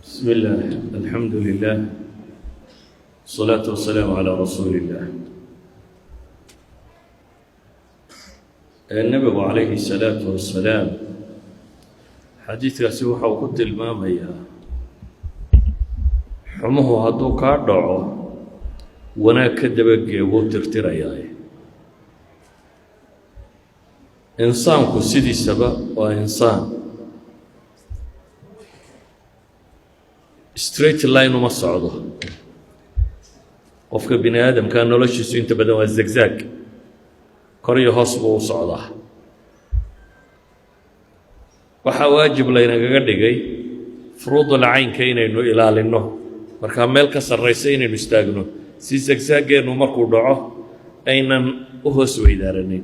بسم الله، الحمد لله، والصلاة والسلام على رسول الله. Nebigu calayhi الsalaatu wasalaam xadiidkaasi waxa uu ku tilmaamayaa xumuhu hadduu kaa dhaco, wanaag ka dabagee, wuu tirtirayaa. Insaanku sidiisaba waa insaan straight line uma socdo. Qofka bini aadamka noloshiisu inta badan waa zigzag, kor iyo hoos buu u socdaa. Waxaa waajib laynagaga dhigay furuudul caynka inaynu ilaalinno, markaa meel ka sarraysa inaynu istaagno si zigzageennu markuu dhaco aynan u hoos weydaaranin.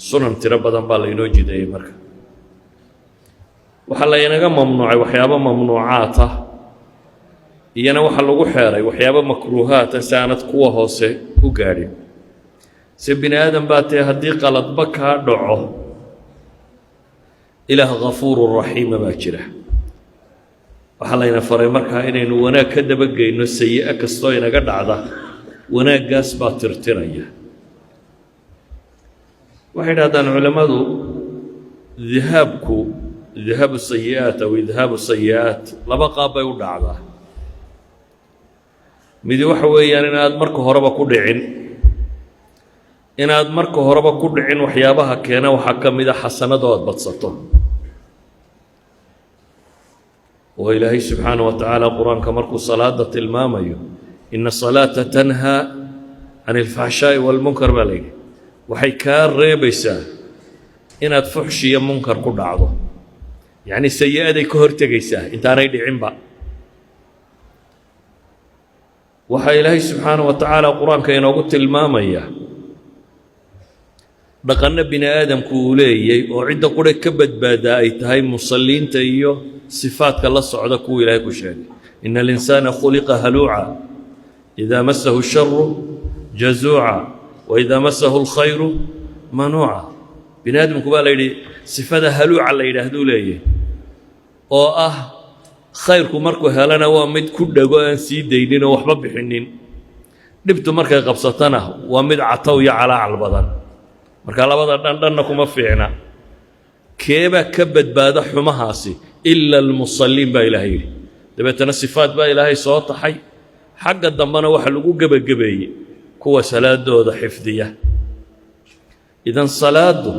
Sunan tiro badan baa laynoo jideeyey. Marka waxaa laynaga mamnuucay waxyaabo mamnuucaata, iyana waxaa lagu xeeray waxyaabo makruuhaata si aanad kuwa hoose u gaadhin. Se bini aadam baa tee, haddii qaladba kaa dhaco, Ilaah ghafuuru raxiima baa jira. Waxaa layna faray markaa inaynu wanaag ka dabageyno sayi-o kastoo inaga dhacda. Wanaaggaas baa tirtiraya. Waxay idhahdaan culammadu, dahaabku, dahaabu sayi'aat aw idhaabu sayi'aat, laba qaab bay u dhacdaa. Midi waxa weeyaan inaad marka horeba ku dhicin. Inaad marka horeba ku dhicin waxyaabaha keena waxaa ka mid a xasanado aad badsato, oo Ilaahay subxaanaه wa tacaala Qur-aanka markuu salaada tilmaamayo, "Ina salaata tanhaa can alfaxshaa'i walmunkar" baa la yidhi. Waxay kaa reebaysaa inaad fuxshi iyo munkar ku dhacdo, yacni sayi-aday ka hortegaysaa intaanay dhicinba. Waxaa Ilaahay subxaanaه wa tacaala Qur-aanka inoogu tilmaamaya dhaqanno bini aadamku uu leeyay oo cidda qure ka badbaadaa ay tahay musalliinta iyo sifaadka la socda kuwa Ilaahay ku sheegay: "Ina alinsaana khuliqa haluuca, idaa masahu sharu jazuuca wa idaa masahu alkhayru manuuca." Bini aadamku baa la yidhi sifada haluuca la yidhaahduu leeyahy, oo ah khayrku markuu helana waa mid ku dhego, aan sii daynin oo waxba bixinin. Dhibtu markay qabsatana waa mid catow iyo calaacal badan. Marka labada dhan dhanna kuma fiicna. Keebaa ka badbaada xumahaasi? "Ila almusalliin" baa Ilaahay yidhi. Dabeetana sifaad baa Ilaahay soo taxay, xagga dambena waxa lagu gebagabeeyey kuwa salaadooda xifdiya. Idan salaaddu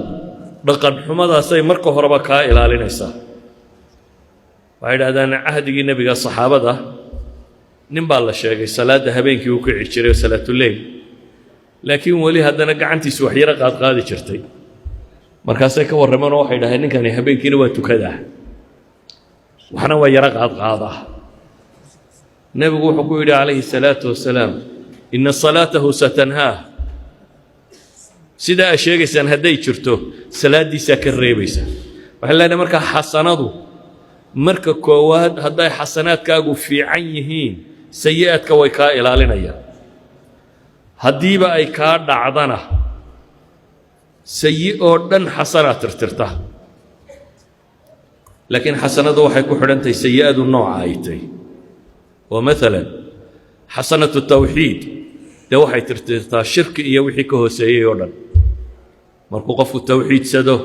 dhaqan xumadaasay marka horeba kaa ilaalinaysaa. Waxay idhahdaan, cahdigii Nebiga saxaabada nin baa la sheegay salaadda habeenkii u kici jiray salaatuleyl, laakiin weli haddana gacantiisu waxyaro qaadqaadi jirtay. Markaasay ka warrameen oo waxay dhaheen, ninkani habeenkiina waa tukadaa, waxna waa yaro qaadqaadaa. Nebigu wuxuu ku yidhi calayhi salaatu wasalaam, "Ina salaatahu satanhaah." Sidaa aa sheegaysaan hadday jirto, salaaddiisaa ka reebaysa. Waxay leenahay markaa, xasanadu marka koowaad hadday xasanaadkaagu fiican yihiin, sayi-aadka way kaa ilaalinayaan. Haddiiba ay kaa dhacdana, sayi oo dhan xasanaad tirtirta. Laakiin xasanadu waxay ku xidhan tahay sayi-adu nooca ay tahy. Oo maalan xasanatu tawxiid dee waxay tirtirtaa shirki iyo wixii ka hooseeyey oo dhan. Markuu qofku tawxiidsado,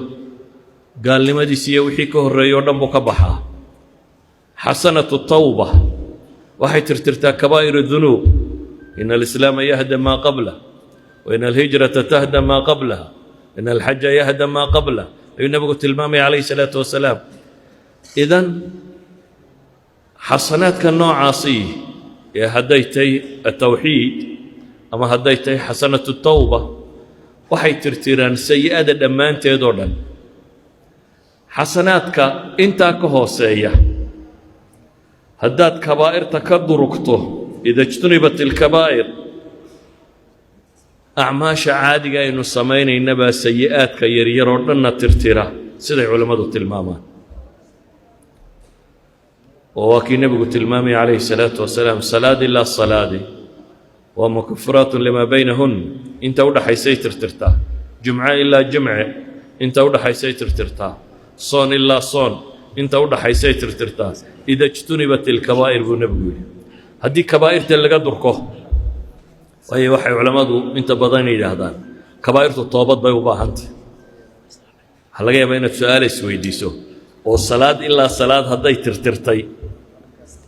gaalnimadiisi iyo wixii ka horreeyey o dhan buu ka baxaa. Xasanatu tawba waxay tirtirtaa kabaa'ir dunuub. "Ina alislaama yahda maa qablah, wa ina alhijrata tahda maa qablaha, ina alxaja yahda maa qablah" ayuu Nebigu tilmaamaya calayhi salaatu wasalaam. Idan xasanaadka noocaasi ee hadday tahay atawxiid ama hadday tahay xasanatu tawba, waxay tirtiraan sayi-ada dhammaanteed oo dhan. Xasanaadka intaa ka hooseeya, haddaad kabaa'irta ka durugto, ida ijtunibat ilkabaa'ir, acmaasha caadiga aynu samaynaynabaa sayi-aadka yaryar oo dhanna tirtira, siday culammadu tilmaamaan. Oo waa kii Nebigu tilmaamaya calayhi salaatu wasalaam, salaad ilaa salaadi waa mukafiraatun limaa baynahun, inta u dhaxaysay tirtirtaa. Jumco ilaa jumce inta u dhaxaysay tirtirtaa. Soon ilaa soon Inta u dhaxaysay tirtirtaa. إذا اجتنبت الكبائر, buu Nebigu yidhi, haddii kabaa'irta laga durko. Waayo, waxay culammadu inta badan yidhaahdaan kabaa'irtu toobad bay u baahantay. Waxaa laga yaabaa inaad su-aal isweydiiso oo salaad ilaa salaad hadday tirtirtay,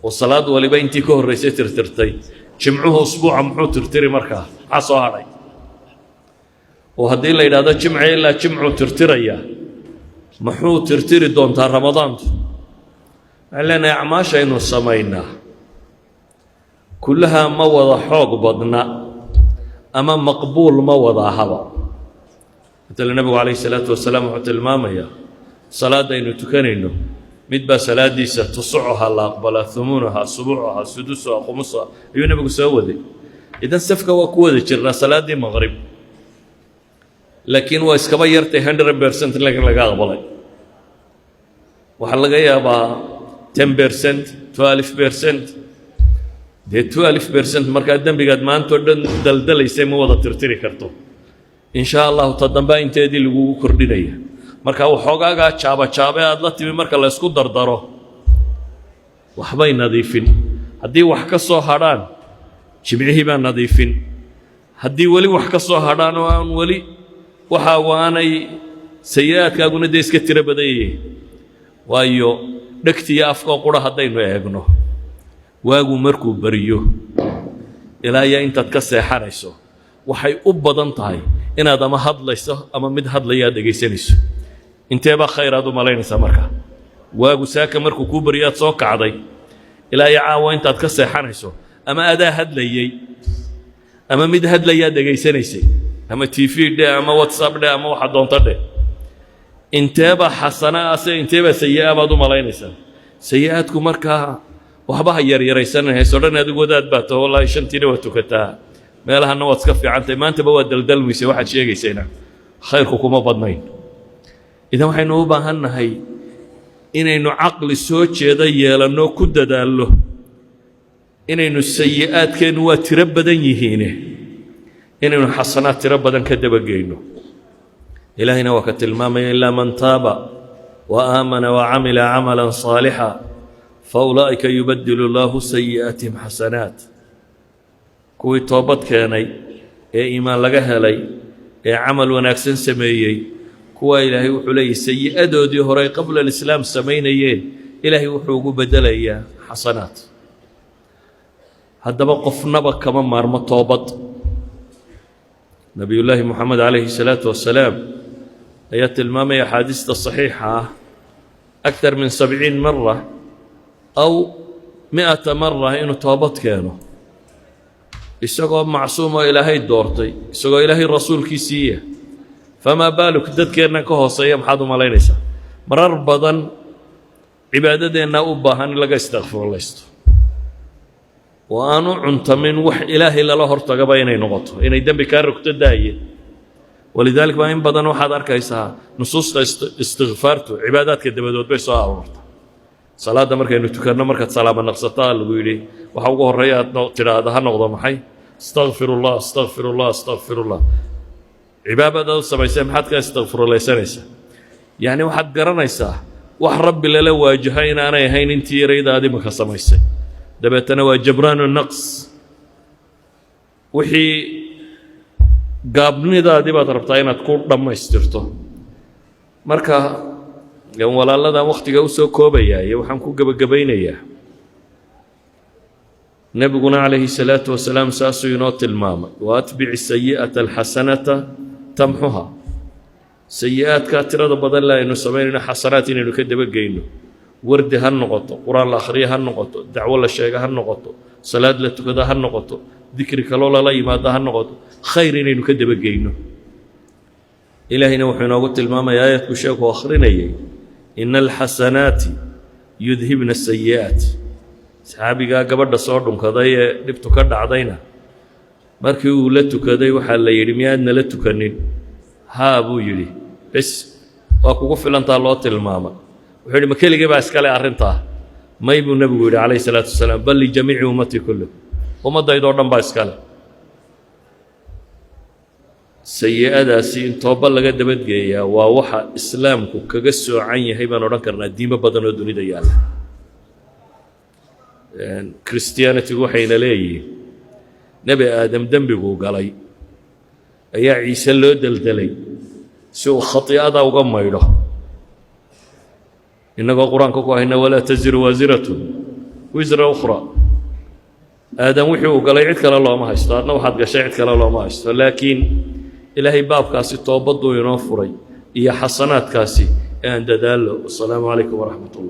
oo salaad waliba intii ka horraysay tirtirtay, Jimcuhu usbuuca muxuu tirtiri markaa? Maxaa soo hadhay? Oo haddii la yidhahdo Jimce ilaa Jimcuu tirtiraya, muxuu tirtiri doontaa Ramadaantu? Waxaan leenahay, acmaashaynu samaynaa kullahaa ma wada xoog badna ama maqbuul ma wada ahaba. Matala, Nebigu calayhi salaatu wasalaam wuxuu tilmaamayaa salaadaynu tukanayno mid baa salaadiisa tusucoha la aqbalaa, humunaha, subuucaha, sudusuha, khumusaha ayuu Nebigu soo waday. Idan safka waa ku wada jirnaa salaaddii maqrib, laakiin waa iskaba yartay 100% laga aqbalay. Waxaa laga yaabaa 10%, 12%. Dee 12% markaa dembigaad maantao dhan daldalaysay ma wada tirtiri karto. In shaa Allahu ta dambaa inteedii lagugu kordhinaya. Marka waxoogaagaa jaaba jaabe aad la timi marka la ysku dardaro waxbay nadiifin. Haddii wax ka soo hadhaan, Jimcihii baa nadiifin. Haddii weli wax ka soo hadhaan oo aan weli waxa waanay sayi-aadkaaguna dee iska tiro badan yihiin. Waayo, dhegtiyo afkoo qura haddaynu eegno, waagu markuu beriyo ilaa iyo intaad ka seexanayso, waxay u badan tahay inaad ama hadlayso ama mid hadlaya aad dhegaysanayso. Inteebaa khayr aad u malaynaysaa marka waagu saaka markuu kuu baryo aad soo kacday ilaa iyo caawa intaad ka seexanayso, ama adaa hadlayey ama mid hadlayaad dhegaysanaysay, ama TV dheh ama WhatsApp dheh ama waxa doonto dheh? Inteebaa xasana ah se inteebaa sayi-a baad u malaynaysaa? Sayi-aadku markaa waxba ha yaryaraysanan hayso dhan. Adigu wadaad baa taho, wallaahi shantiina waa tukataa, meelahana waad iska fiicantahay, maantaba waa daldalmaysa, waxaad sheegaysayna khayrku kuma badnayn. Idan waxaynu u baahan nahay inaynu caqli soo jeeda yeelanno, ku dadaallo inaynu sayi-aadkeennu waa tiro badan yihiine inaynu xasanaad tiro badan ka dabageyno. Ilaahayna waa ka tilmaamaya: إلا من تاب وآمن وعمل عملا صالحا فأولئك يبدل الله سيئاتهم حسنات. Kuwii toobad keenay ee iimaan laga helay ee camal wanaagsan sameeyey, kuwaa Ilaahay wuxuu leeyahy sayi-adoodii hore qabla alislaam samaynayeen Ilaahay wuxuu ugu beddelayaa xasanaad. Haddaba qofnaba kama maarmo toobad. Nebiyullaahi Moxamed calayhi salaatu wasalaam ayaa tilmaamaya axaadiista saxiixa ah أكثر من 70 مرة أو 100 مرة inuu toobad keeno, isagoo macsuumoo Ilaahay doortay, isagoo Ilaahay rasuulkiisiiya. فما بالك dadkeennan ka hooseeya? Maxaad u malaynaysaa? Marar badan cibaadadeenna u baahan in laga istakfurlaysto oo aan u cuntamin wax Ilaahay lala hortagaba inay noqoto, inay dembi kaa rogto daaye. ولذلك baa in badan waxaad arkaysaa nusuusta istikfaartu cibaadaadka dabadood bay soo aroorta. Salaadda markaynu tukanno, markaad salaama naqsataa lagu yidhi waxa ugu horreeya aad tidhaahda ha noqdo maxay? أستغفر الله, أستغفر الله, أستغفر الله. Cibaadadaad samaysay maxaad ka istakfirulaysanaysaa? Yacni waxaad garanaysaa wax Rabbi lala waajaho inaanay ahayn intii yarayda aad imika samaysay. Dabeetana waa جبران النقص, wixii gaabnidaadii baad rabtaa inaad ku dhammaystirto. Marka walaaladan wakhtiga usoo koobayaa iyo waxaan ku gebagabaynayaa, Nebiguna calayhi salaatu wasalaam saasuu inoo tilmaamay: وأتبع السيئة الحسنة تمحها. Sayi-aadkaa tirada badan le aynu samaynayno xasanaad inaynu ka dabageyno, wardi ha noqoto, Qur-aan la akhriyo ha noqoto, dacwo la sheega ha noqoto, salaad la tukada ha noqoto, dikri kaloo lala yimaado ha noqoto, khayr inaynu ka dabageyno. Ilaahayna wuxuu inoogu tilmaamaya aayadku sheekhu akhrinayay: إن الحسنات يذهبن السيئات. Saxaabigaa gabadha soo dhunkaday ee dhibtu ka dhacdayna markii uu la tukaday waxaa la yidhi: "Miyaadna la tukanin?" "Haa," buu yidhi. "Bes, waa kugu filantaa," loo tilmaamay. Wuxuu yidhi: "Ma keligii baa iskale arrintaa?" "May," buu Nebigu yidhi calayhi salaatu wasalaam, "بل لجميع أمتي كله." Ummaddaydoo dhan baa iskale. Sayi-adaasi in tooba laga dabadgeeyaa waa waxa Islaamku kaga soocan yahay, baan odhan karnaa, diimo badan oo dunida yaalla. Christianitygu waxayna leeyihiin Nebi Aadam dembiguu galay ayaa Ciise loo deldelay si uu khati'ada uga maydho. Innagoo Qur-aanka ku hayna ولا تزر وازرة وزر أخرى. Aadam wixii uu galay cid kale looma haysto, adna waxaad gashay cid kale looma haysto, laakiin Ilaahay baabkaasi toobaduu inoo furay iyo xasanaadkaasi ee aan dadaallo. Wasalaamu calaykum waraxmat ullah.